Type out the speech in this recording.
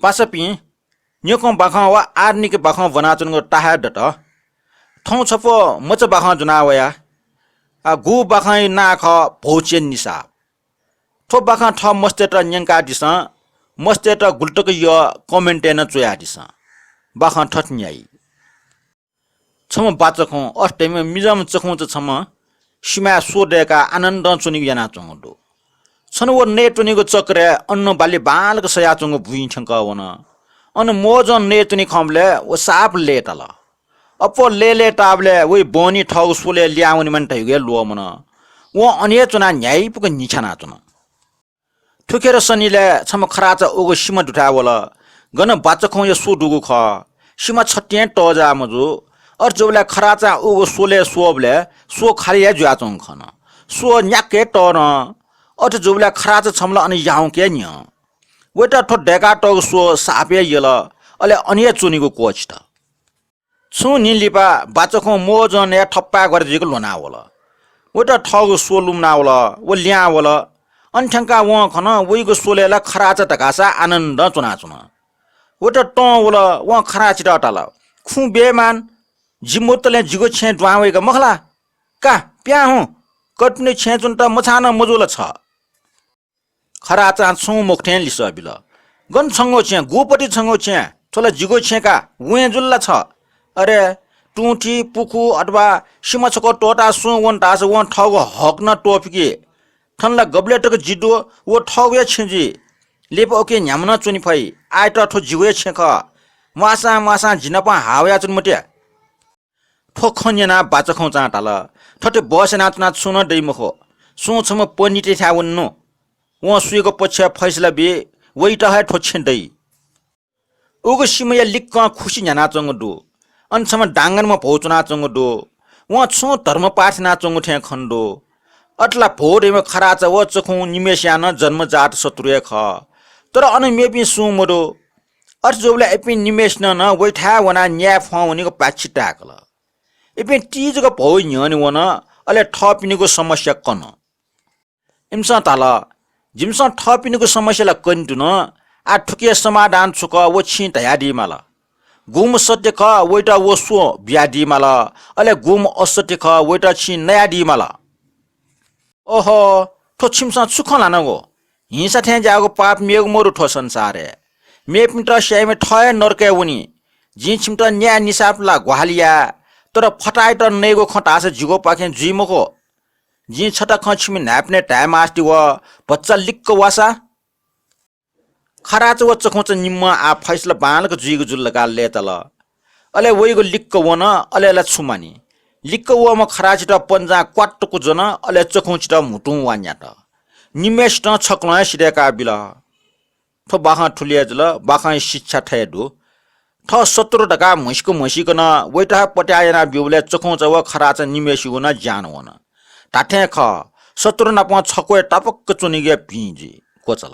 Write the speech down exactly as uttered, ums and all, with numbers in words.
पासापिं, न्यकं बाखं वा आर्निक बाखं ब्वनाच्वनागु ताहाय् दत। थौं छपु मचा बाखं ज्वना वया। आ, गु बाखंया नां खः भौचेन निसाप। थ्व बाखं थः मस्तय्त न्यंकादिसँ, मस्तय्त गुलि तक यः comment-य् नं च्वयादिसँ। बाखं थथे न्ह्याइ। छम्ह बाचखं अथे धइम्ह मिजंम्ह चखुंचा छम्ह सिमाय् स्व दय्काः आनन्दं च्वनेगु यानाच्वंगु दु। छन्हु व नयेत्वनेगु चक्करय् अन्न बाली बांलाक सयाच्वंगु बुँइ थ्यंकः वन। अन मौजं नयेत्वने खंबलय् व साप लय्ताल। अप्वः लय्लय्ताःबलय् वइ बहनी थःगु स्वलय् ल्याहां वनेमानि धइगु हे ल्वःमन। वं अन हे च्वनाः न्ह्याइपुक न्हिछ्यानाच्वन। थुखेर सनिलय् छम्ह खराचा उगु सिमा दुथाय् वल। गन बाचखंया स्व दुगु खः। सिमा छतिं हे तःजाः मजू। अथे जूबलय् खराचां उगु स्वलय् स्वःबलय् स्व खालि हे जुयाच्वंगु खन। स्व न्याक्क हे तःधं। अथे जूबलय् खराचा छम्ह ला अन याउँक हे न्यं। वइत थ्व दय्कातःगु स्व साप हे यल, अले अन हे च्वनेगु क्वःछित। छुं न्हि लिपा बाचखं मौजं नये थपाय् ग्वारा जुइक ल्ह्वनावल। वइत थःगु स्व लुमनावल, व लिहां वल। अन थ्यंकाः वं खन, वइगु स्वलय् ला खराचा धकाःसा आनन्दं च्वनाच्वन। वइत तं वल, वं खराचित धाल, खुँ बेमान, जि मुतलें जिगु छेँ दुहां वइगु मखु ला? का, पिहां हुँ, कर्पिनिगु छेँय् च्वनेत मछाः नं मजू ला छ? खराचां छुं मखु थें लिसः बिल। गन छंगु छेँ, गुपति छंगु छेँ? थ्व ला जिगु छेँ का, वँय् जुल ला छ? अरे, तुंथि, पुखू अथवा सिमा छकः त्वःताः सुं वन धाःसा वं थःगु हक नं त्वःफिकी। थन ला गबलय् तक जि दु, व थःगु हे छेँ जुइ। लिपा उकी न्ह्याम्ह नं च्वने फइ। आःयात थ्व जिगु हे छेँ खः। म्वाःसां म्वाःसां जि नाप हाः वयाच्वने मते। थ्व खँ न्यनाः बाचखंचां धाल, थथे बहस यानाच्वनाः छुं नं दइ मखु। सुं छम्ह पण्डितयाथाय् वनेनु। वं सुयागु पक्षय् फैसला बी, वइत हे थ्व छेँ दइ। उगु सिमाया लिक्कं खुसि न्ह्यानाच्वंगु दु। अन छम्ह डांगनम्ह भौ च्वनाच्वंगु दु। वं छुं धर्मपाठ यानाच्वंगु थें खने दु। अथे ला भौ धइम्ह खराचा व चखुं निम्हय्सिया नं जन्मजात शत्रु हे खः। तर अन मेपिं सुं मदु। अथे जूबलय् इपिं निम्हय्सिनं नं वइथाय् वनाः न्याय फ्वं वनेगु पाय्छि ताय्कल। इपिं ति जक भौया न्ह्यःने वन, अले थःपिनिगु समस्या कन। इमिसं धाल, जिमिसं थःपिनिगु समस्या ला कने धुन, आः थुकिया समाधान छु खः व छिं धयादीमाल। गुम्ह सत्य खः वइत व स्वं बियादीमाल, अले गुम्ह असत्य खः वइत छिं नयादीमाल। ओहो, थ्व छिमिसं छु खँ ल्हानागु? हिंसा थें ज्याःगु पाप मेगु मदु थ्व संसारय्। मेपिन्त स्याइम्ह थः हे नरकय् वनी। जिं छिमित न्याय निसाप ला ग्वाहालि याये, तर फताहायात नयेगु खँ धाःसा जिगुपाखें जुइ मखु। जिं छता खँ छिमि न्हाय्पनय् धायेमास्ति वः, भचा लिक्क वासा। खराचा व चखुंचा निम्हं आः फैसला बांलाक जुइगु जुल धकाः लय्ताल। अले वइगु लिक्क वन, अले ला छु मानि? लिक्क वःम्ह खराचित पन्जां क्वात्तुक ज्वन, अले चखुंचित म्हुतुं वा न्यात। निम्हय्सितं छकलं हे सिधय्का बिल। थ्व बाखं थुलि हे जुल। बाखंया शिक्षा थथे दु। थः शत्रु धकाः म्हसीक म्हसीक नं वइत हे पत्याः याना ब्यूबलय् चखुंचा व खराचा निम्हय्सिगु नं ज्यान वन। धात्थें खः, शत्रु नाप छक्वय् तापाक्क च्वनेगु हे भिं जुइ। क्वचाल।